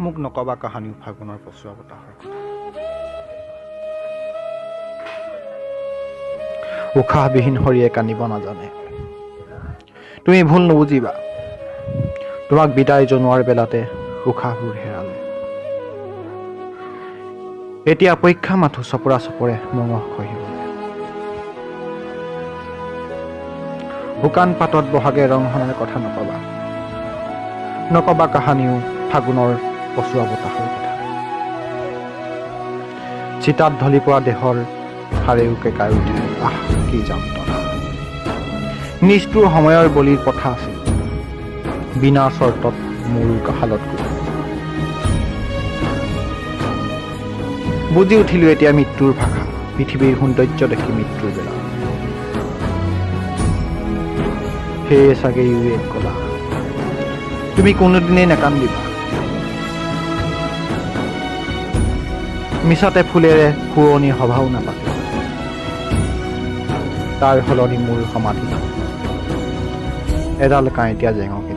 মোক নকবা কাহানিও ফাগুনৰ পচোৱা বতাহৰ কথা। উশাহবিহীন শৰীৰে কান্দিব নাজানে। তুমি ভুল নুবুজিবা, তোমাক বিদায় জনোৱাৰ বেলাতে উশাহবোৰ হেৰালে। এতিয়া অপেক্ষা মাথো চপৰা চপৰে মঙহ খহিবলৈ। শুকান পাতত বহাগে ৰং সনাৰ কথা নকবা, নকবা কাহানিও ফাগুনৰ পচোৱা বতাহৰ কথা। চিতাত ঢলি পৰা দেহৰ হাড়েও কেঁকাই উঠে, আহ কি যন্ত্ৰণা। নিষ্ঠুৰ সময়ৰ বলিৰ কথা আছিল, বিনা চৰ্তত মোৰ কাষালত গৈ। বুজি উঠিলো এতিয়া মৃত্যুৰ ভাষা, পৃথিৱীৰ সৌন্দৰ্য দেখি মৃত্যুৰ বেলা। সেয়ে চাগে ইও এক কলা, তুমি কোনোদিনেই নাকান্দিবা। মিছাতে ফুলেৰে শুৱনি সভাও নাপাতিবা, তাৰ সলনি মোৰ সমাধি এডাল কাঁইটীয়া জেঙকে